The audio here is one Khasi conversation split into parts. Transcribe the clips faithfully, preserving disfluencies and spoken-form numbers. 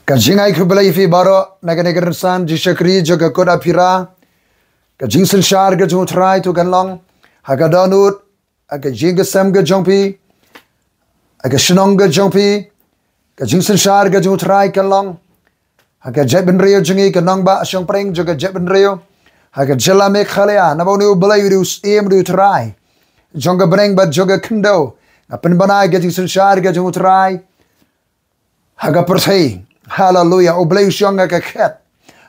Ka jingai khublei ïa phi baroh na kane ka rynsan jingshakri jong ka kot Aphira. Ka jingsynshar ka jong U Trai to kan long ha ka dohnud, ha ka jingïaseng ka jong phi, ha ka shnong ka jong phi. Ka jingsynshar ka jong U Trai kan long ha ka jaitbynriew jong ngi, ka nongbah shongpdeng jong ka jaitbynriew, ha ka jylla Meghalaya. Namar une U Blei u dei U Syiem, u dei U Trai jong ka bneng bad jong ka khyndew. Nga pynbna ïa ka jingsynshar ka jong U Trai ha ka pyrthei. Haleluya. U Blei u shong ha ka khet.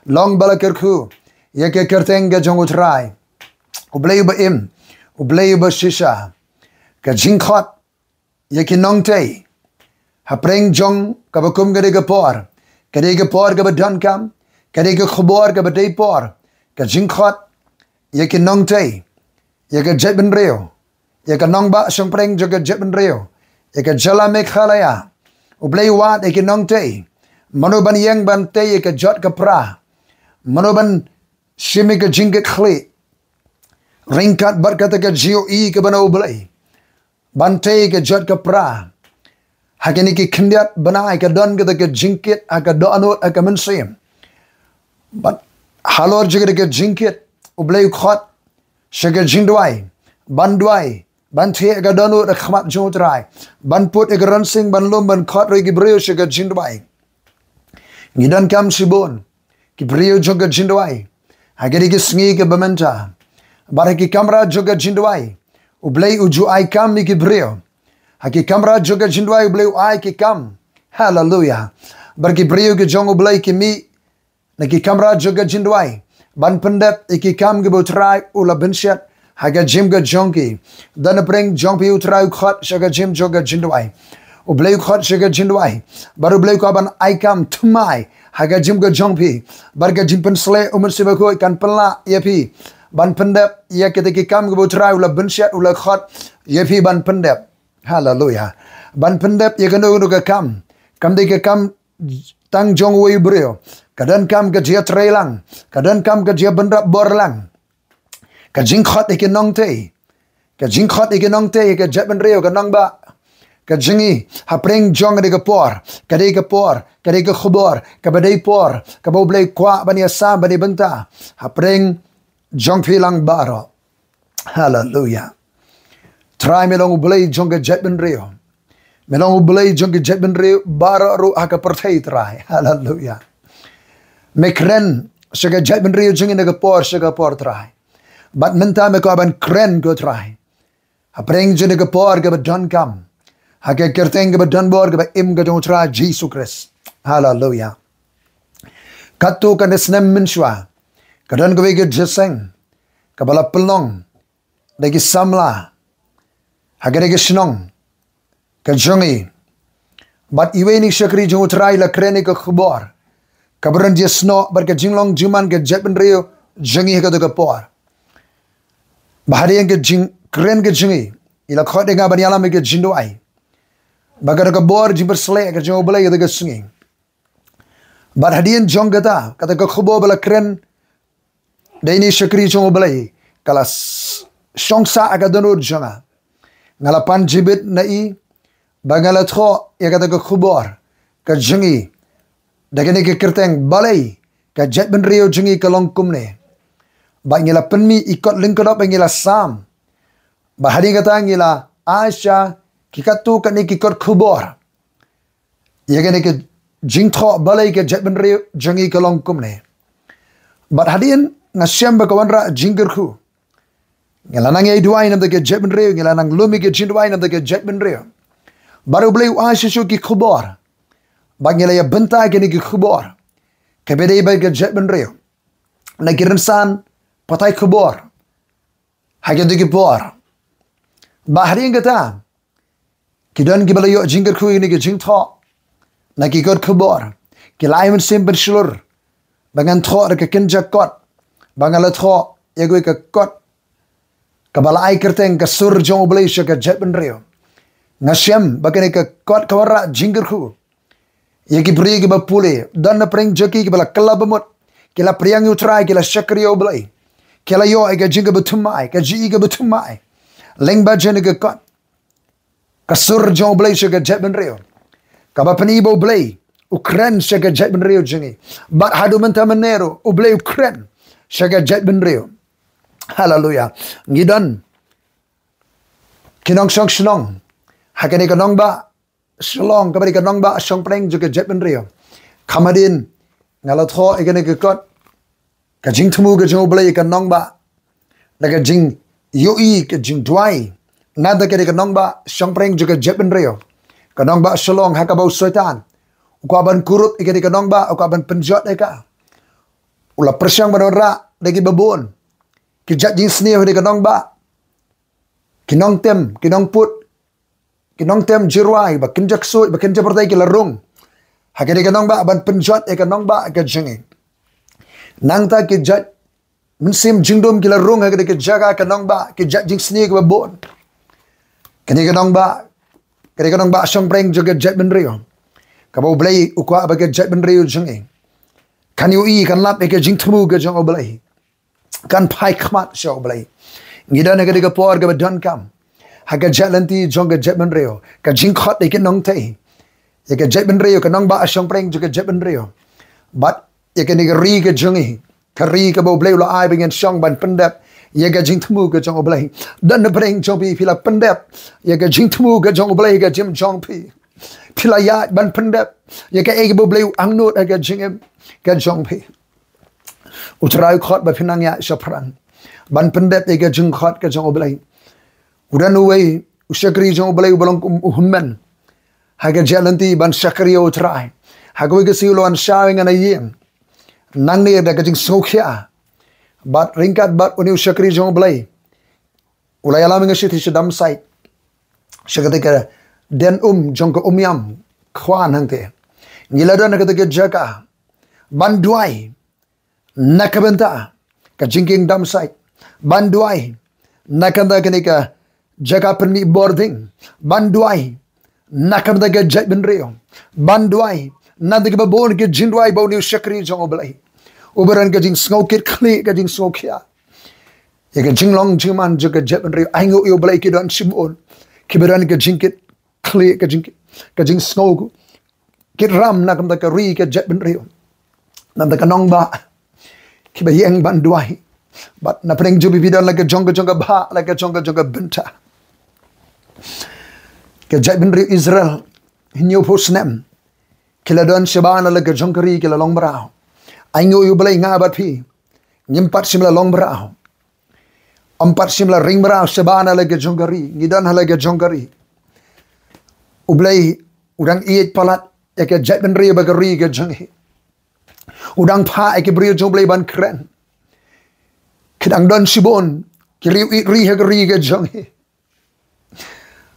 Long ba la kyrkhu ïa ka kyrteng ka jong U Trai. U Blei uba im, U Blei uba shisha. Ka jingkhot ïa ki nongtei hapdeng jong kaba kum ka dei ka por, ka dei ka por kaba donkam, ka dei ka khubor kaba dei por. Ka jingkhot ïa ki nongtei, ïa ka jaitbynriew, ïa ka nongbah shongpdeng jong ka jaitbynriew, ïa ka jylla Meghalaya. U Blei u wad ïa ki nongtei. Mano ban ïeng ban tei ïa ka jot ka pra? Mano ban shim ïa ka jingkitkhlieh ryngkat bad kata ka jingïohi kaba na U Blei ban tei ïa ka jot ka pra? Ha kine ki khyndiat bnai ka don kata ka jingkit ha ka dohnud, ha ka mynsiem. Bad halor jong kata ka jingkit, U Blei u khot sha ka jingduwai, ban duwai, ban thiah ïa ka dohnud ha khmat jong U Trai, ban put ïa ka rynsan, ban lum, ban khot ruh ïa ki briew sha ka jingduwai. Ngi donkam shibun ki briew jong ka jingduwai ha kine ki sngi kiba mynta. Bad ha ki kamra jong ka jingduwai, U Blei u ju ai kam ïa ki briew. Ha ki kamra jong ka jingduwai U Blei u ai ki kam. Haleluya. Bad ki briew ki jong U Blei ki mih na ki kamra jong ka jingduwai ban pyndep ïa ki kam kiba U Trai u la bynshet ha ka jingim ka jong ki. Don napdeng jong phi, U Trai u khot sha ka jingim jong ka jingduwai. U Blei u khot sha ka jingduwai. Bad U Blei u kwah ban ai kam thymmai ha ka jingim ka jong phi. Bad ka jingpynshlur U Mynsiem Bakhuid kan pynlah ïa phi ban pyndep ïa kita ki kam kiba U Trai u la bynshet, u la khot ïa phi ban pyndep. Haleluya. Ban pyndep ïa kano kano ka kam. Kam dei ka kam tang jong uwei u briew. Ka donkam ka jingïatreilang, ka donkam ka jingïabynrap bor lang. Ka jingkhot ïa ki nongtei, ka jingkhot ïa ki nongtei, ka jaitbynriew, ka nongbah, ka jong ngi hapdeng jong kane ka por, ka dei ka por, ka dei ka khubor kaba dei por, kaba U Blei u kwah ban ïasam, ban ïabynta hapdeng jong phi lang baroh. Haleluya. Trai, me long U Blei jong ka jaitbynriew. Me long U Blei jong ka jaitbynriew baroh ruh ha ka pyrthei, Trai. Haleluya. Me kren sha ka jaitbynriew jong ngi na ka por sha ka por, Trai. Bad mynta me kwah ban kren, ko Trai, hapdeng jong kane ka por kaba donkam, ha ka kyrteng kaba donbor kaba im ka jong U Trai Jisu Khrist. Haleluya. Katto katne snem mynshuwa, ka don kawei ka jingïaseng kaba la pynlong da ki samla ha kane ka shnong ka jong ngi. Bad iwei na ki shakri jong U Trai i la kren ïa ka khubor kaba don jingïasnoh bad ka jinglong jingman ka jaitbynriew jong ngi ha kato ka por. Bad hadien ka jingkren ka jong i, i la khot ïa nga ban ïalam ïa ka jingduwai. Bad kato ka bor jingpynshlur ka jong U Blei kato ka sngi. Bad hadien jong kata, kata ka khubor ba la kren da ine i shakri jong U Blei ka la s-, shong sah ha ka dohnud jong nga. Nga la pan jingmut na i, bad nga la thoh ïa kata ka khubor ka jong i da kane ka kyrteng, Balei ka jaitbynriew jong ngi ka long kumne? Bad ngi la pynmih i kot lyngkdop bad ngi la sam. Bad hadien kata ngi la ai sha ki katto katne ki kot khubor ïa kane ka jingthoh, Balei ka jaitbynriew jong ngi ka long kumne. Bad hadien nga shem ba ka wanrah jingkyrkhu, ngi la nang ïai duwai na bynta ka jaitbynriew, ngi la nang lum ïa ka jingduwai na bynta ka jaitbynriew. Bad U Blei u ai shuh shuh ki khubor, bad ngi la ïabynta ïa kine ki khubor kiba dei bad ka jaitbynriew na ki rynsan pathai khubor ha kito ki por. Bad hadien kata, ki don kiba la ïoh jingkyrkhu ïa kine ki jingthoh na ki kot khubor. Ki la ai mynsiem pynshlur ba ngan thoh da ka kynja kot, ba nga la thoh ïa kawei ka kot kaba la ai kyrteng Ka Sur Jong U Blei sha ka Jaitbynriew. Nga shem ba kane ka kot ka wanrah jingkyrkhu ïa ki briew kiba pule. Don na pdeng jong ki kiba la kylla bamut, ki la pdiang ïa U Trai, ki la shakri ïa U Blei, ki la ïoh ïa ka jing kaba thymmai, ka jingïohi kaba thymmai lyngba jong kane ka kot Ka Sur Jong U Blei sha ka jaitbynriew, kaba pyni ba U Blei u kren sha ka jaitbynriew jong ngi. Bad haduh mynta mynne ruh, U Blei u kren sha ka jaitbynriew. Haleluya. Ngi don ki nongshong shnong ha kane ka nongbah Shillong, kaba dei ka nongbah shongpdeng jong ka jaitbynriew. Kham hadien nga la thoh ïa kane ka kot, ka jingthmu ka jong U Blei ïa ka nongbah, na ka jingïohi, ka jingduwai, na kane ka nongbah shongpdeng jong ka jaitbynriew, ka nongbah Shillong, ha kaba u Soitan u kwah ban kurup ïa kane ka nongbah, u kwah ban pynjot ïa ka. U la pyrshang ban wanrah da kiba bun ki jait jingsniew ha kane ka nongbah, ki nongtem, ki nongput, ki nongtem jingrwai, ba kynja ksuid, ba kynja pyrthei, ki la rung ha kane ka nongbah ban pynjot ïa ka nongbah ka jong ngi. Nangta ki jait mynsiem jingdum ki la rung ha kane ka jaka ka nongbah, ki jait jingsniew kiba bun. Kane ka nongbah, kane ka nongbah shongpdeng jong ka jaitbynriew, kaba U Blei u kwah ba ka jaitbynriew jong ngi kan ïohi, kan lap ïa ka jingthmu ka jong U Blei, kan phai khmat sha U Blei. Ngi don ha kane ka por kaba donkam ha ka jait lynti jong ka jaitbynriew, ka jingkhot ïa ki nongtei, ïa ka jaitbynriew, ka nongbah shongpdeng jong ka jaitbynriew, bad ïa kane ka ri ka jong ngi, ka ri kaba U Blei u la ai ba ngin shong ban pyndep ïa ka jingthmu ka jong U Blei. Don napdeng jong phi, phi la pyndep ïa ka jingthmu ka jong U Blei ha ka jingim jong phi? Phi la ïaid ban pyndep ïa kaei kaba U Blei u angnud ha ka jingim ka jong phi? U Trai u khot ba phin nang ïaid shaphrang ban pyndep ïa ka jingkhot ka jong U Blei. U don uwei u shakri jong U Blei uba long kum u hynmen ha ka jait lynti ban shakri ïa U Trai. Ha kawei ka sngi u la wan shaw ïa nga na ïing, nangne da ka jingsngewkhia bad ryngkat bad une u shakri jong U Blei. U la ïalam ïa nga shithi sha Damsait, sha kata ka den um jong ka Umiam Khwan hangte. Ngi la don ha kata ka jaka ban duwai na ka bynta ka jingkieng Damsait, ban duwai na ka bynta kane ka jaka pynmih bording, ban duwai na ka bynta ka jaitbynriew, ban duwai na ka bynta kiba bun ki jingduwai ba une u shakri jong U Blei uba don ka jingsngew kitkhlieh, ka jingsngewkhia ïa ka jinglong jingman jong ka jaitbynriew. Ainguh ïa U Blei, ki don shibun kiba don ka jingkitkhlieh, ka jing, ka jingsngew kitram na ka bynta ka ri, ka jaitbynriew, na ka bynta ka nongbah, kiba ïeng ban duwai. Bad napdeng jong phi, phi don la ka jong ka jong ka bhah, la ka jong ka jong ka bynta. Ka jaitbynriew Israel, hynñiewphew snem ki la don shabar na la ka jong ka ri, ki la long mraw. Ainguh ïa U Blei, nga bad phi ngim pat shym la long mraw. Ym pat shym la ring mraw shabar na la ka jong ka ri, ngi don ha la ka jong ka ri. U Blei u dang ïeit palat ïa ka jaitbynriew bad ka ri ka jong ngi. U dang phah ïa ki briew jong U Blei ban kren. Ki dang don shibun ki riew ïeit ri ha ka ri ka jong ngi,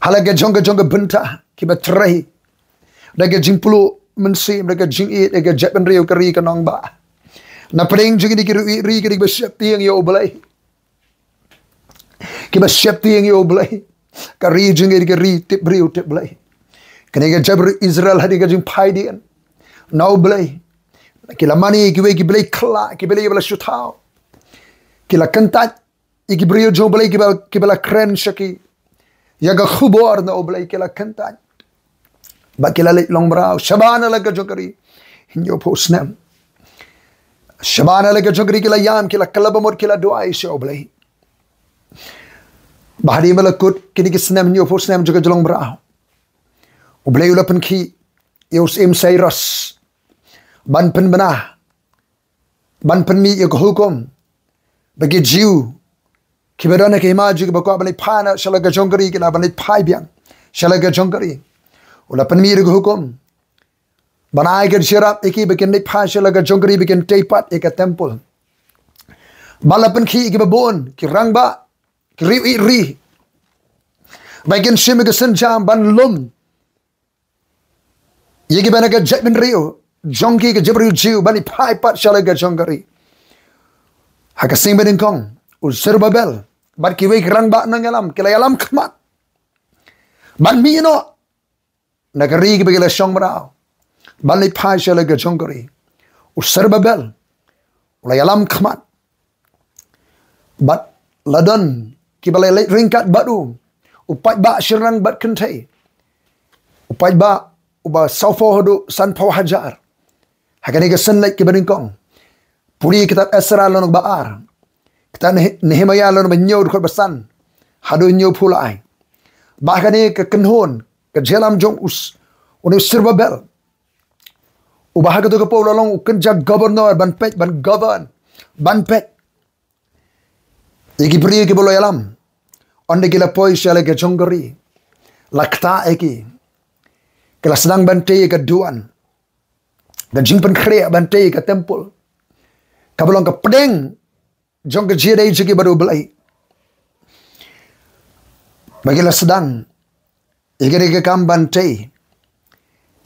ha la ka jong ka jong ka bynta, kiba trei da ka jingpluh mynsiem, da ka jingïeit ïa ka jaitbynriew, ka ri ka nongbah. Napdeng jong kine ki riew ïeit ri, kine kiba sheptieng ïa U Blei, kiba sheptieng ïa U Blei. Ka ri jong ngi ka ri tip briew tip Blei. Kane ka jaitbynriew Israel, hadien ka jingphaidien na U Blei, ki la mane ïa kiwei ki blei khyllah, ki blei ba la shu thaw. Ki la kyntait ïa ki briew jong U Blei kiba, kiba la kren sha ki ïa ka khubor na U Blei, ki la kyntait. Bad ki la leit long mraw shabar na la ka jong ka ri hynñiewphew snem. Shabar na la ka jong ka ri ki la ïam, ki la kylla bamut, ki la duwai sha U Blei. Bad hadien ba la kut kine ki snem, hynñiewphew snem jong ka jinglong mraw, U Blei u la pynkhih ïa u syiem Sairos ban pynbna, ban pynmih ïa ka hukum ba ki Jiw kiba don ha ka hima jong ki ba kwah ban leit phai na sha la ka jong ka ri, ki lah ban leit phai biang sha la ka jong ka ri. U la pynmih ïa ka hukum ban ai ka jingïarap ïa ki ba kin leit phai sha la ka jong ka ri, ba kin tei pat ïa ka templ. Bad la pynkhih ïa kiba bun ki rangbah, ki riew ïeit ri, ba kin shim ïa ka sienjam ban lum ïa kiba na ka jaitbynriew jong ki, ka jaitbynriew Jiw, ban leit phai pat sha la ka jong ka ri. Ha ka seng banyngkong, u Zerubbabel bad kiwei ki rangbah nongïalam ki la ïalam khmat ban mih noh na ka ri kaba ki la shong mraw, ban leit phai sha la ka jong ka ri. U Zerubbabel u la ïalam khmat. Bad la don kiba la leit ryngkat bad u, u paidbah shynrang bad kynthei, u paidbah uba sawphew haduh sanphew hajar. Ha kane ka sien leit ki banyngkong. Pule kitab Esra lynnong ba ar. Kitab Neh-, Nehemiah lynnong ba hynñiew dkhot ba san haduh hynñiewphew lai. Ba ha kane ka kynhun, ka jingïalam jong u s-, une u Zerubbabel, uba ha kato ka por u la long u kynja governor ban peit, ban govern, ban peit ïa ki briew kiba la ïalam. Ynda ki la poi sha la ka jong ka ri, la ktah ïa ki. Ki la sdang ban tei ïa ka duwan, ka jingpynkhreh ban tei ïa ka templ, kaba long ka pdeng jong ka jingïadei jong ki bad U Blei. Ba ki la sdang ïa kane ka kam ban tei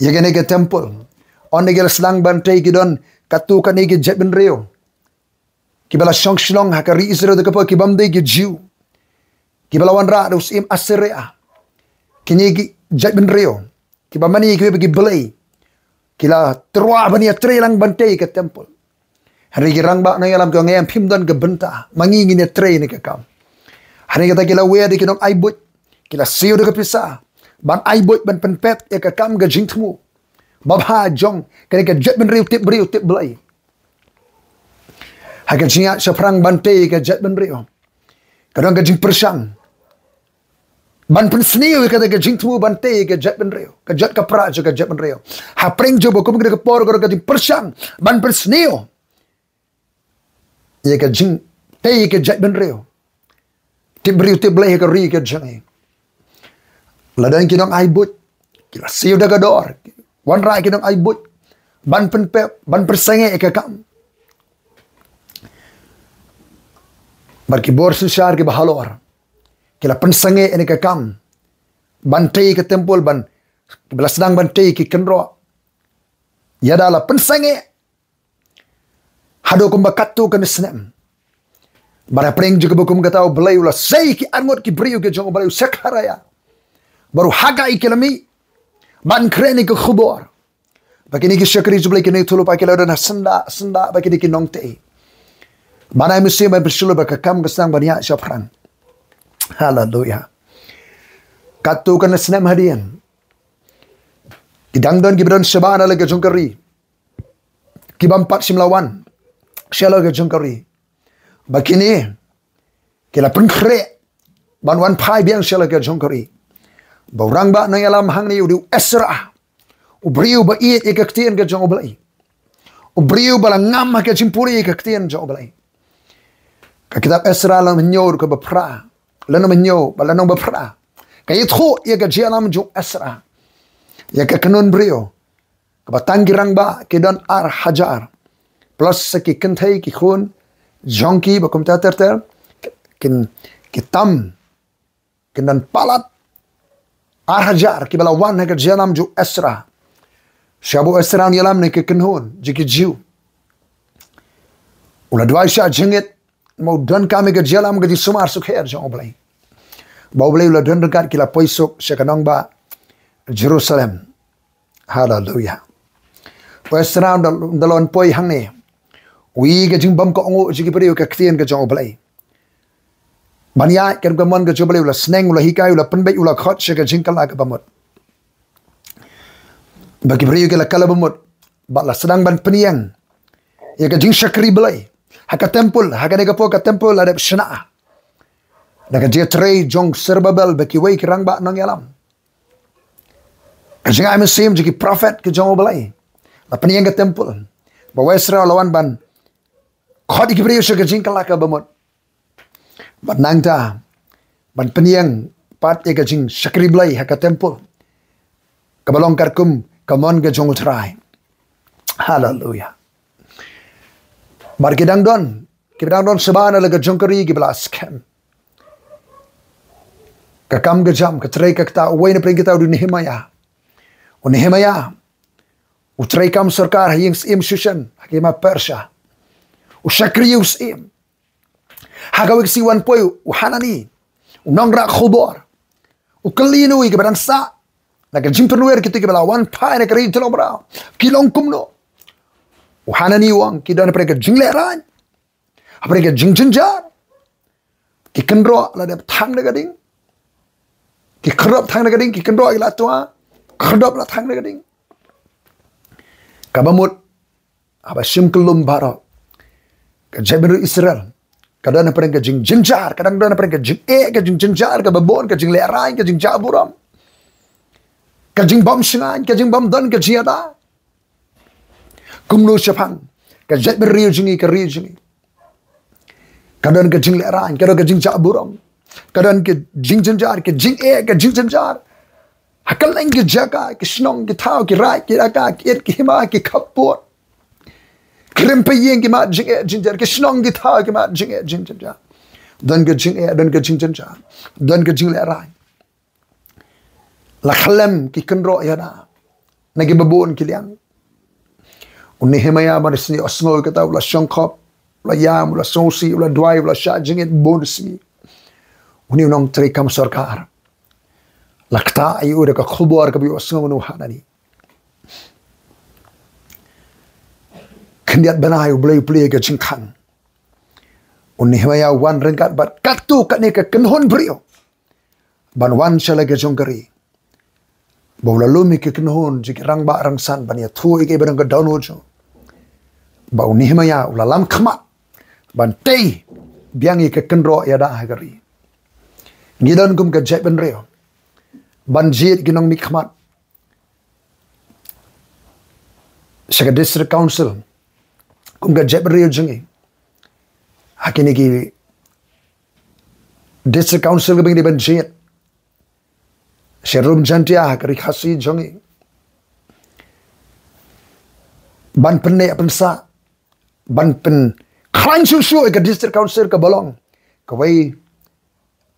ïa kane ka templ. Ynda ki la sdang ban tei, ki don katto katne ki jaitbynriew kiba la shong shnong ha ka ri Israel, da ka por ki bym dei ki Jiw, kiba la wanrah da u syiem Assyria. Kine ki jaitbynriew kiba mane ïa kiwei pat ki blei, ki la tyrwa ban ïatrei lang ban tei ka templ. Hynrei ki rangbah nongïalam ki ong, em, phim don ka bynta, ma ngi ngin ïatrei ïa kane ka kam. Hynrei kata ki la wer da ki nongai buit, ki la siew da ka pisa ban ai buit, ban pynpep ïa ka kam ka jingthmu babha jong kane ka jaitbynriew tip briew tip Blei. Ha ka jingïaid shaphrang ban tei ïa ka jaitbynriew, ka don ka jingpyrshang ban pynsniew ïa kata ka jingthmu ban tei ïa ka jaitbynriew, ka jait ka pra jong ka jaitbynriew. Hapdeng jong ba kum kane ka por ka don ka jingpyrshang ban pynsniew ïa ka jingtei ïa ka jaitbynriew tip briew tip Blei ha ka ri ka jong ngi. La don ki nongai buit, ki la siew da ka dor, wanrah ki nongai buit ban pynpep, ban pynsangeh ïa ka kam. Bad ki bor synshar kiba halor, ki la pynsangeh ïa kane ka kam ban tei ka templ, ban, kiba la sdang ban tei ki kynroh. Ïada la pynsangeh haduh kumba katto katne snem. Bad hapdeng jong kaba kum kata U Blei u la sei ki arngut ki briew ki jong U Blei, u Sekharaïa bad u Haggai, ki la mih ban kren ïa ka khubor ba kine ki shakri jong U Blei, kine ki thulpa ki la don ha syndah syndah, ba kine ki nongtei. Ban ai mynsiem, ban pynshlur ba ka kam ka sdang ban ïaid shaphrang. Haleluya. Katto katne snem hadien, ki dang don kiba don shabar na la ka jong ka ri, ki bym pat shym la wan sha la ka jong ka ri. Ba kine ki la pynkhreh ban wan phai biang sha la ka jong ka ri. Ba u rangbah nongïalam hangne u dei u Esra, u briew ba ïeit ïa ka ktien ka jong U Blei, u briew ba la ngam ha ka jingpule ïa ka ktien jong U Blei. Ka kitab Esra lynnong ba hynñiew dkhot ba phra, lynnong ba hynñiew bad lynnong ba phra, ka ïathuh ïa ka jingïalam jong u Esra ïa ka kynhun briew, kaba tang ki rangbah ki don ar hajar, plus sa ki kynthei ki khun jong ki ba kumta ter ter, kin, ki tam, kin don palat ar hajar kiba la wan ha ka jingïalam jong u Esra. Sha ba u Esra un ïalam na ki kynhun jong ki Jiw, u la duwai shah jingit, namar u donkam ïa ka jingïalam, ka jingsumar sukher jong U Blei. Ba U Blei u la don ryngkat, ki la poi suk sha ka nongbah Jerusalem. Haleluya. U Esra ynda, ynda la wan poi hangne, u ïohi ka jingbymkohnguh jong ki briew ïa ka ktien ka jong U Blei. Ban ïaid katkum ka mon ka jong U Blei, u la sneng, u la hikai, u la pynbeit, u la khot sha ka jingkylla kaba mut. Ba ki briew ki la kylla ba mut bad la sdang ban pynïeng ïa ka jingshakri Blei ha ka templ. Ha kane ka por ka templ la dep shna da ka jingtrei jong u Zerubbabel bad kiwei ki rangbah nongïalam. Ka jingai mynsiem jong ki prophet ki jong U Blei, la pynïeng ka templ. Ba u Esra u la wan ban khot ïa ki briew sha ka jingkylla kaba mut, bad nangta ban pynïeng pat ïa ka jingshakri Blei ha ka templ, kaba long katkum ka mon ka jong U Trai. Haleluya. Bad ki dang don, ki dang don shabar na la ka jong ka ri kiba la skhem. Ka kam ka jam, ka trei ka ktah, uwei na pdeng kita u dei u Nehemiah. U Nehemiah u trei kam sorkar ha ïing syiem Shushan ha ka hima Persia. U shakri u syiem. Ha kawei ka sngi wan poi u Hanani, u nongrah khubor, u kylli ïa uno uwei kaba dang sah na ka jingpynwer kito kiba la wan phai na ka ri jong U Blei, ki long kumno. U Hanani u ong, ki don hapdeng ka jinglehrain, hapdeng ka jingjynjar. Ki kynroh la dep thang da ka ding. Ki kynroh thang da ka ding, ki kynroh ki la twa. khyrdop la thang na ka ding. Kaba mut, haba shim kyllum baroh, ka jaitbynriew Israel ka don hapdeng ka jingjynjar, ka dang don hapdeng ka jingeh, ka jingjynjar, kaba bun, ka jinglehrain, ka jingjah burom, ka jingbym shngaiñ, ka jingbym don ka jingïada. Kumno shaphang ka jaitbynriew jong ngi, ka ri jong ngi? Ka don ka jinglehrain, ka don ka jingjah burom, ka don ka jingjynjar, ka jingeh, ka jingjynjar. Ha kylleng ki jaka, ki shnong, ki thaw, ki raid, ki raka, ki it, ki hima, ki khappud, ki rympei ïing, ki mad jingeh jingjar, ki shnong, ki thaw, ki mad jingeh jingjar. Don ka jingeh, don ka jingjynjar, don ka jinglehrain. La khlem ki kynroh ïada na kiba bun ki liang. U Nehemiah, ban sngewsih, u la sngew kata, u la shongkop, u la ïam, u la sngewsih, u la duwai, u la shah jingit bun sngi. Une u nongtrei kam sorkar, la ktah ïa u da ka khubor kaba ïohsngew na u Hanani. Khyndiat bnai U Blei u plie ïa ka jingkhang. U Nehemiah u wan ryngkat bad katto katne ka kynhun briew ban wan sha la ka jong ka ri, ba u la lum ïa ki kynhun jong ki rangbah rangsan ban ïathuh ïa kiba don ka dohnud jong u, ba u Nehemiah u la lam khmat ban tei biang ïa ka kynroh ïada ha ka ri. Ngi don kum ka jaitbynriew ban jied ki nongmihkhmat sha ka District Council kum ka jaitbynriew jong ngi. Ha kine ki District Council kiba ngi dei ban jied sha Rum Jaintia ha ka ri Khasi jong ngi, ban pynneh pynsah, ban pynkhlaiñ shuh shuh ïa ka District Council kaba long kawei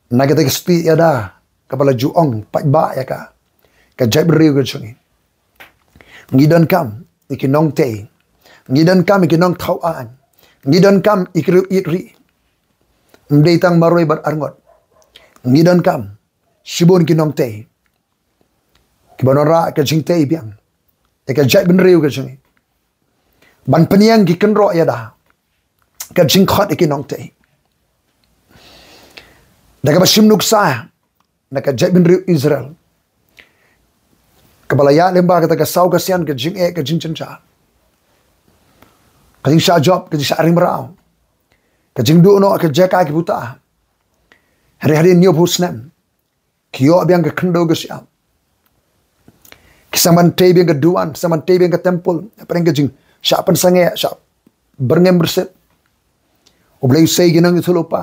na kata ka stieh ïada kaba la ju ong paidbah ïa ka, ka jaitbynriew ka jong ngi. Ngi donkam ïa ki nongtei, ngi donkam ïa ki nongthaw aiñ, ngi donkam ïa ki riew ïeit ri. Ym dei tang marwei bad arngut, ngi donkam shibun ki nongtei kiba wanrah ka jingtei biang ïa ka jaitbynriew ka jong ngi, ban pynïeng ki kynroh ïada, ka jingkhot ïa ki nongtei. Da kaba shim nuksa na ka jaitbynriew Israel kaba la ïaid lyngba kata ka saw ka sian ka jingeh, ka jingjynjar, ka jingshah jop, ka jingshah ring mraw, ka jingduh noh ka jaka ki buta. Hynrei hadien hynñiewphew snem ki ïoh biang ka khyndew ka shyiap. Ki sdang ban tei biang ka duwan, sdang ban tei biang ka templ hapdeng ka jingshah pynsangeh, shah byrngem byrsit. U Blei u sei ïa ki nongïathuhlypa,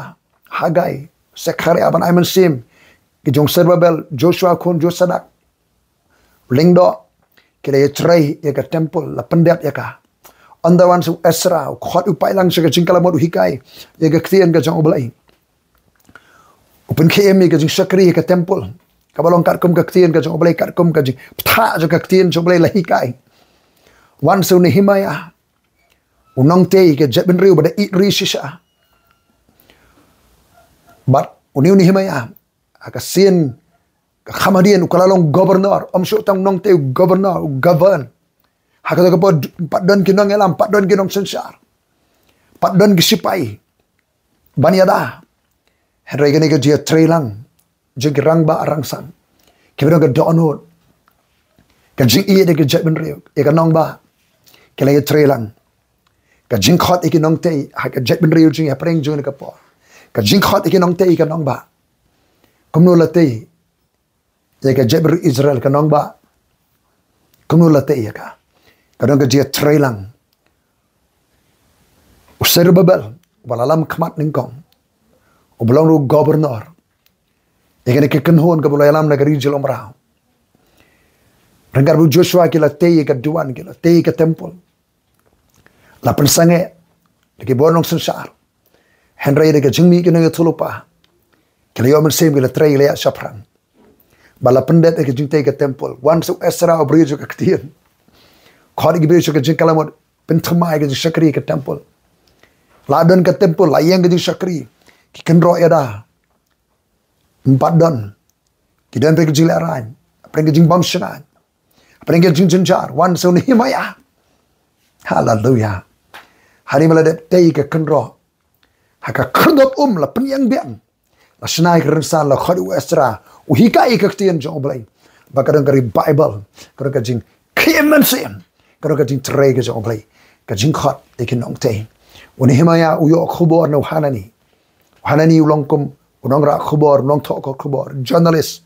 Hagai, Sekhariah, ban ai mynsiem, ki jong Serubabel, Joshua khun Josadak, u lyngdoh, ki la ïatrei ïa ka templ, la pyndep ïa ka. Ynda wan sa u Esra, u khot, u pailang sha ka jingkylla mut, u hikai ïa ka ktien ka jong U Blei. U pynkhie ïa ka jingshakri ïa ka templ kaba long katkum ka ktien ka jong U Blei, katkum ka jingpynthah jong ka ktien jong U Blei, la hikai. Wan sa u Nehemiah, u nongtei ka jaitbynriew ba da ïeit ri shisha. Bad une u Nehemiah, ha ka sien ka kham hadien u ka la long governor, ym shu tang nongtei, u governor, u govern. Ha kata ka por pat don ki nongïalam, pat don ki nongsynshar, pat don ki sipai ban ïada. Hynrei kane ka jingïatreilang jong ki rangbah rangsan kiba don ka dohnud, ka jingïeit ïa ka jaitbynriew, ïa ka nongbah, ki la ïatreilang. Ka jingkhot ïa ki nongtei ha ka jaitbynriew jong ngi hapdeng jong kane ka por, ka jingkhot ïa ki nongtei ïa ka nongbah. Kumno la tei ïa ka jaitbynriew Israel, ka nongbah? Kumno la tei ïa ka? Ka don ka jingïatreilang. U Serubabel, uba la lam khmat nyngkong, uba long ruh u governor ïa kane ka kynhun kaba la ïalam na ka ri jylliew mraw, ryngkat bad u Joshua ki la tei ïa ka duwan, ki la tei ïa ka templ, la pynsangeh da ki bun nongsynshar. Hynrei da ka jingmih ki nongïathuhlypa, ki la ïoh mynsiem, ki la trei, ki la ïaid shaphrang. Ba la pyndep ïa ka jingtei ka templ. Wan sa u Esra, u briew jong ka ktien, khot ïa ki briew jong ka jingkylla mut, pynthymmai ïa ka jingshakri ka templ. La don ka templ, la ïeng ka jingshakri, ki kynroh ïada ym pat don. Ki don hapdeng ka jinglehrain, hapdeng ka jingbymshngaiñ, hapdeng ka jingjynjar. Wan sa u Nehemiah. Haleluya. Hadien ba la dep tei ka kynroh, ha ka khyrdop um la pynïeng biang, la shna ïa ka rynsan, la khot u Esra, u hikai ïa ka ktien jong U Blei. ba ka don ka revival, ka don ka jingkhie mynsiem, ka don ka jingtrei ka jong U Blei. Ka jingkhot ïa ki nongtei. U Nehemiah u ïoh khubor na u Hanani. U Hanani u long kum u nongrah khubor, u nongthoh khubor, journalist.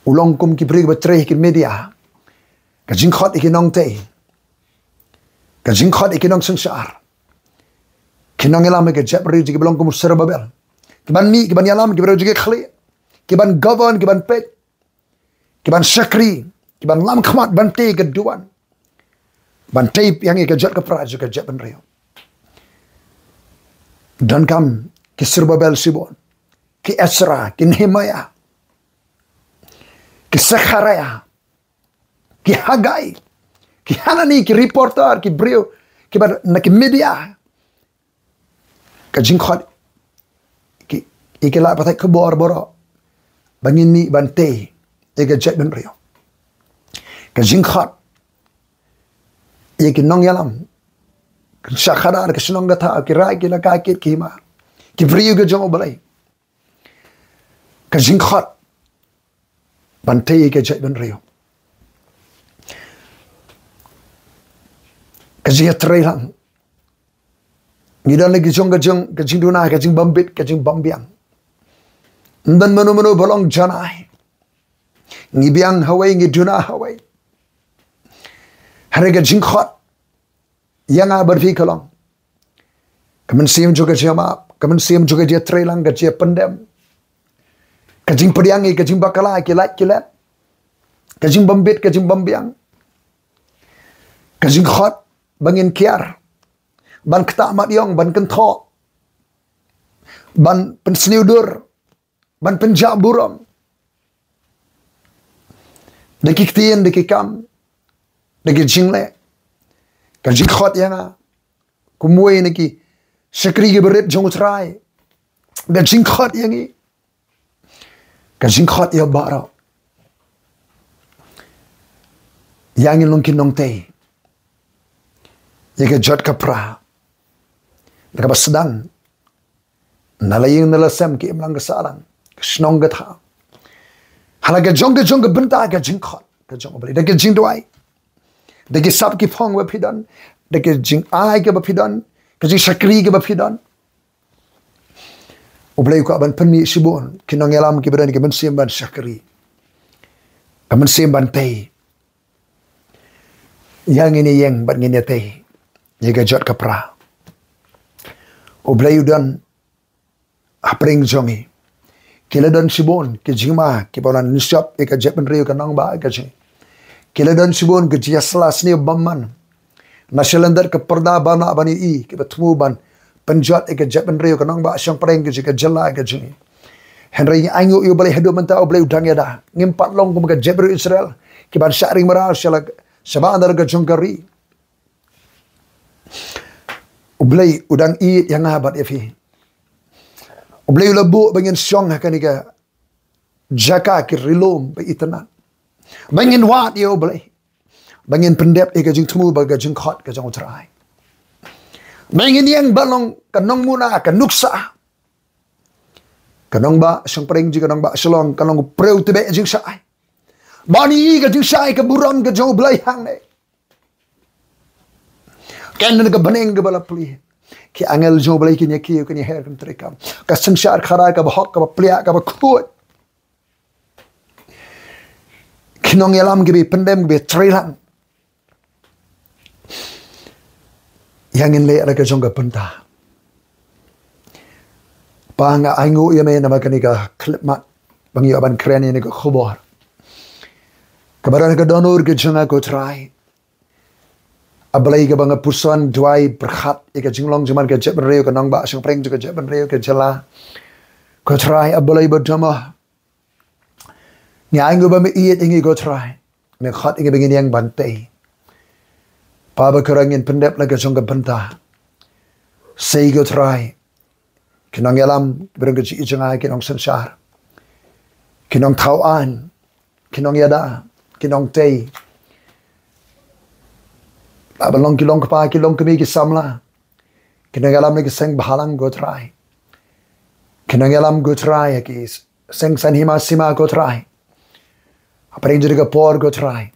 U long kum ki briew ba trei ha ki media. Ka jingkhot ïa ki nongtei. Ka jingkhot ïa ki nongsynshar. Ki nongïalam ïa ka jaitbynriew jong ngi ba long kum u Serubabel. Ki ban mih, ki ban ïalam, ki briew jong ngi khlieh. Ki ban govern, ki ban peit. Ki ban shakri, ki ban lam khmat, ban tei ka duwan. Ban tei ïa ngi ka jot ka pra jong ka jaitbynriew. Donkam ki Serubabel shibun. Ki Ezra, ki Nehemiah. Ki Zechariah. Ki Haggai. Ki Hanani, ki reporter, ki briew. Ki ban na ki media. Ka jingkhot. Ki, ïa ki lad pathai khubor baroh. Ba ngin mih ban tei. Ïa ka jaitbynriew. Ka jingkhot. Ïa ki nongïalam. Ka sha khadar, ka shnong ka thaw, ki rai, ki laka, ki hima. Ki briew ka jong U Blei. Ka jingkhot. Ban tei ïa ka jaitbynriew. Ka jingïatreilang. Ngi don la ki jong ka jong, ka jingduna, ka jingbym bit, ka jingbym biang. Ym don mano mano ba long janai. Ngi biang hawei, ngi duna hawei. Hynrei ka jingkhot. Ïa nga bad phi ka long. Ka mynsiem jong ka jingmap, ka mynsiem jong ka jingïatreilang, ka jingïapyndem. Ka jingpdiang ïa ka jingbakla, ki lait ki let. Ka jingbym bit, ka jingbym biang. Ka jingkhot, ba ngin kiar. Ban ktah mat ïong, ban kynthoh. Ban pynsniewdur. Ban pynjah burom. Da ki ktien, da ki kam. Da ki jingleh. Ka jingkhot ïa nga. Kumwei na ki shakri kiba rit jong U Trai. Ka jingkhot ïa ngi. Ka jingkhot ïa baroh. Ïa ngin long ki nongtei. Ïa ka jot ka pra. Da kaba sdang. Na la ïing na la sem, ki imlang ki sahlang. Ka shnong ka thaw. Ha la ka jong ka jong ka bynta ka jingkhot. Ka jong U Blei. Da ka jingduwai. Da ki sap ki phong ba phi don. Da ka jingai kaba phi don. Ka jingshakri kaba phi don. U Blei u kwah ban pynmih shibun. Ki nongïalam kiba don ka mynsiem ban shakri. Ka mynsiem ban tei. Ïa ngin ïeng bad ngin ïatei. Ïa ka jot ka pra. U Blei u don hapdeng jong ngi. Ki la don shibun, ki jingma, kiba la nyngshop ïa ka jaitbynriew ka nongbah ka jong ngi. Ki la don shibun, ki jingïasla sniew bymman. Na shalyndet ka pyrda ba na ban ïohi, kiba thmu ban pynjot ïa ka jaitbynriew ka nongbah shongpdeng ka jong ngi, ka jylla ka jong ngi. Hynrei ngi ainguh ïa U Blei haduh mynta U Blei u dang ïada. Ngim pat long kum ka jaitbynriew Israel. Kiban shah ring mraw sha la, shabar ka jong ka ri. U Blei u dang ïeit ïa nga bad ïa phi. U Blei u la buh ba ngin shong ha kane ka jaka ki ri lum ba itynnad. Ba ngin wad ïa U Blei. Ba ngin pyndep ïa ka jingthmu bad ka jingkhot ka jong U Trai. Ba ngin ïeng ban long ka nongmuna, ka nuksa. Ka nongbah shongpdeng jong ngi, ka nongbah Shillong, ka long u briew tbeh jingshai. Ban ïohi ka jingshai, ka burom ka jong U Blei hangne. Kane ka bneng kaba la plie. Ki angel jong U Blei kin ïa kiew, kin ïa her, kin treikam. Ka synshar khadar kaba hok, kaba pliah, kaba khuid. Ki nongïalam kiba pyndem, kiba treilang. Ïa ngin leh la ka jong ka bynta. Pa, nga ainguh ïa me namar kane ka khyllipmat ba ngi ïoh ban kren ïa kane ka khubor. Kaba don ka dohnud ka jong nga, ko Trai. A Blei, kaba nga puson duwai pyrkhat ïa ka jinglong jingman ka jaitbynriew, ka nongbah shongpdeng jong ka jaitbynriew, ka jylla. Ko Trai, A Blei badonbor. Ngi ainguh ba me ïeit ïa ngi, ko Trai. Me khot ïa ngi ba ngin ïeng ban tei. Pa, ba khuid ngin pyndep la ka jong ka bynta. Sei, ko Trai. Ki nongïalam, briew ka jingïeit jong nga, ki nongsynshar. Ki nongthaw aiñ, ki nongïada, ki nongtei. Haba long ki long kpa, ki long kmie, ki samla. Ki nongïalam na ki seng balang, ko Trai. Ki nongïalam, ko Trai, ki seng saiñ hima sima, ko Trai. Hapdeng jong ka por, ko Trai,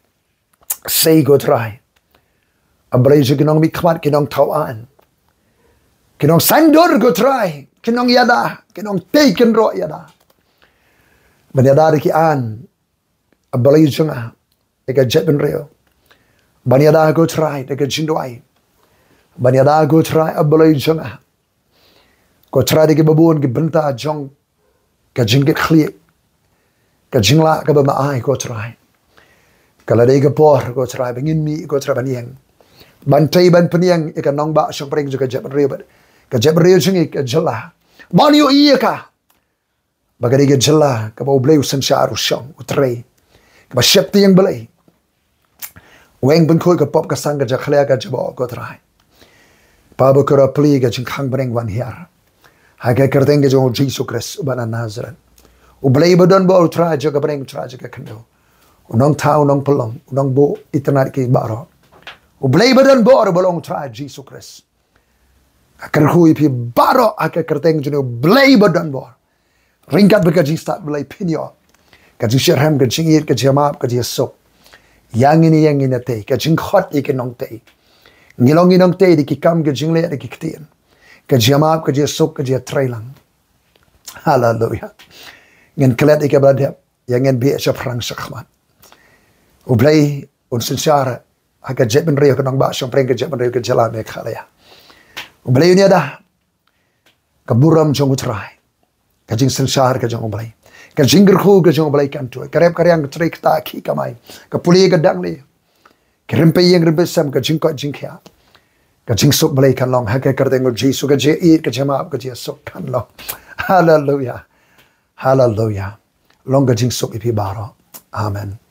sei, ko Trai, A Blei jong ki nongmihkhmat, ki nongthaw aiñ, ki nongsaiñdur, ko Trai, ki nongïada, ki nongtei kynroh ïada, ban ïada da ki aiñ, A Blei jong nga, da ka jaitbynriew. Ban ïada, ko Trai, da ka jingduwai. Ban ïada, ko Trai, A Blei jong nga, ko Trai, da kiba bun ki bynta jong ka jingkitkhlieh, ka jinglah kaba ma-ai, ko Trai. Ka la dei ka por, ko Trai, ba ngin mih, ko Trai, ban ïeng, ban tei, ban pynïeng ïa ka nongbah shongpdeng jong ka jaitbynriew bad ka jaitbynriew jong ngi, ka jylla. Ban ïohi ïa ka ba ka dei ka jylla kaba U Blei u synshar, u shong, u trei, kaba sheptieng Blei. Weng pynkhuid ka pop ka sang, ka jakhlia, ka jaboh, ko Trai. Papa, ko Trai, plie ka jingkhang bneng ban hiar ha ka kyrteng ka jong U Jisu Khrist uba na Nasareth. U Blei ba don bor, U Trai jong ka bneng, U Trai jong ka khyndew, u nongthaw, u nongpynlong, u nongbuh itynnad ki baroh. U Blei ba don bor, ba long U Trai Jisu Khrist. Nga kyrkhu ïa phi baroh ha ka kyrteng jong U Blei ba don bor. Ryngkat bad ka jingstad Blei, phin ïoh ka jingshitrhem, ka jingïeit, ka jingïamap, ka jingsuk. Ïa ngin, ïa ngin ïa tei, ka jingkhot ïa ki nongtei. Ngi long ki nongtei da ki kam, ka jingleh, da ki ktien. Ka jingïamap, ka jingsuk, ka jingtreilang. Haleluya. Ngin klet ïa kaba la dep, ïa ngin beh shaphrang shakhmat. U Blei un synshar ha ka jaitbynriew, ka nongbah shongpdeng ka jaitbynriew, ka jylla Meghalaya. U Blei un ïada ka burom jong U Trai, ka jingsynshar ka jong U Blei, ka jingkyrkhu ka jong U Blei kan tuid, ka rep ka riang, ka trei ka ktah, ki kamai, ka pule ka dang lei, ka rympei ïing rympei sem, ka jingkoit jingkhiah, ka jingsuk Blei kan long ha ka kyrteng U Jisu, ka jingïeit, ka jingïamap, ka jingsuk kan long. Haleluya. Haleluya. Long ka jingsuk ïa phi baroh. Amen.